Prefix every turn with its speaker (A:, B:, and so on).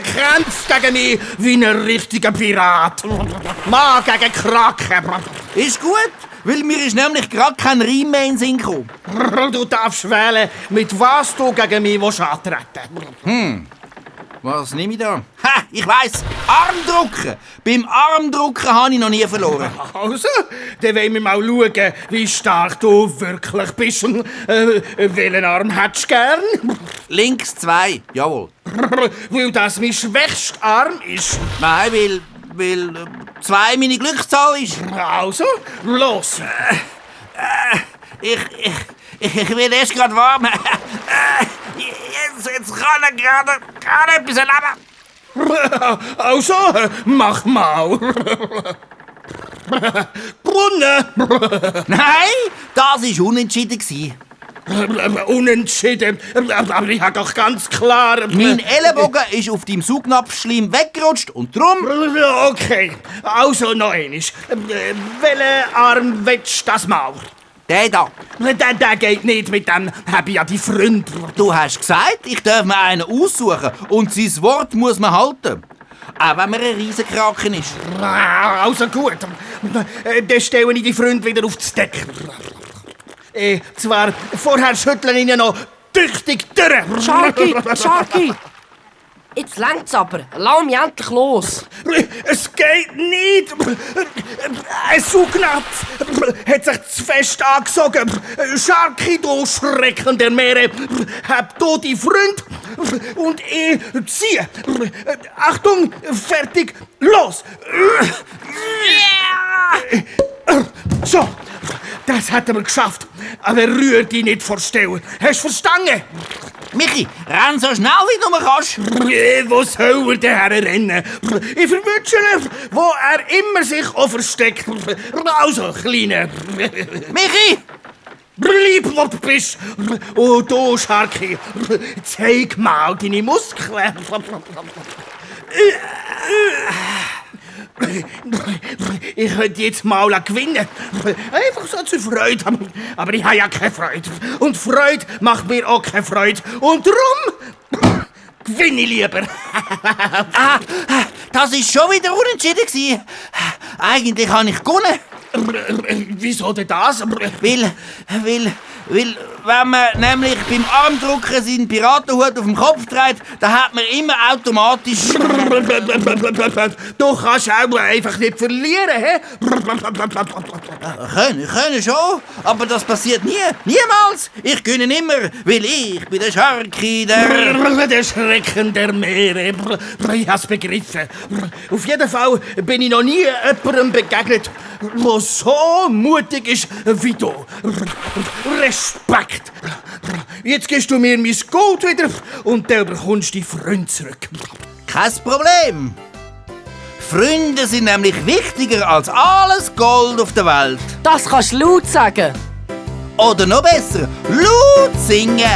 A: kämpft gegen mich wie ein richtiger Pirat. Mann gegen Kraken.
B: Ist gut, weil mir ist nämlich gerade kein Reim mehr in den Sinn gekommen.
A: Du darfst wählen, mit was du gegen mich antreten.
B: Was nehme ich da? Ha, ich weiss, Armdrücken. Beim Armdrücken habe ich noch nie verloren.
A: Also, dann wollen wir mal schauen, wie stark du wirklich bist. Welchen Arm hättest du gern?
B: Links 2, jawohl.
A: Weil das mein schwächster Arm ist.
B: Nein, weil 2 meine Glückszahl ist.
A: Also, los.
B: Ich werde erst gerade warm. Jetzt kann er gerade etwas erleben.
A: Also, mach mal. Brunnen.
B: Nein, das war unentschieden.
A: Unentschieden. Aber ich habe doch ganz klar...
B: Mein Ellenbogen ist auf deinem Saugnapfschleim weggerutscht und drum...
A: Okay, also noch einmal. Welchen Arm willst du das mal?
B: Der da.
A: Der geht nicht, mit dem habe ich ja die Freunde.
B: Du hast gesagt, ich darf mir einen aussuchen und sein Wort muss man halten. Auch wenn man ein Riesenkraken ist.
A: Also gut, dann stelle ich die Freunde wieder auf das Deck. Zwar, vorher schütteln ihn noch tüchtig durch.
C: Sharky! Jetzt längt's aber. Lass mich endlich los.
A: Es geht nicht. Ein Saugnapf hat sich zu fest angesogen. Sharky, du Schrecken der Meere, hab du die Freund und ich ziehe. Achtung, fertig, los. So, das hat er geschafft. Aber rühr dich nicht vor Stellen. Hast du verstanden?
B: Michi, renn so schnell wie du kannst.
A: Wo soll er denn rennen? Ich verwünsche ihn, wo er immer sich auch versteckt. Also, Kleine.
B: Michi!
A: Bleib, wo du bist. Und du, Sharky, zeig mal deine Muskeln. Ich könnte jetzt mal gewinnen. Einfach so zur Freude. Aber ich habe ja keine Freude. Und Freude macht mir auch keine Freude. Und darum gewinne ich lieber.
B: Das war schon wieder unentschieden. Eigentlich habe ich gewonnen.
A: Wieso denn das?
B: Weil, wenn man nämlich beim Armdrücken seinen Piratenhut auf dem Kopf trägt, dann hat man immer automatisch...
A: Du kannst auch einfach nicht verlieren, hä?
B: Können schon, aber das passiert nie. Niemals. Ich gewinne immer, weil ich bin der Sharky,
A: Der Schrecken der Meere. Ich hab's begriffen. Auf jeden Fall bin ich noch nie jemandem begegnet, der so mutig ist wie du. Respekt. Jetzt gibst du mir mein Gold wieder und dann bekommst du die Freunde zurück.
B: Kein Problem. Freunde sind nämlich wichtiger als alles Gold auf der Welt.
C: Das kannst du laut sagen.
B: Oder noch besser, laut singen.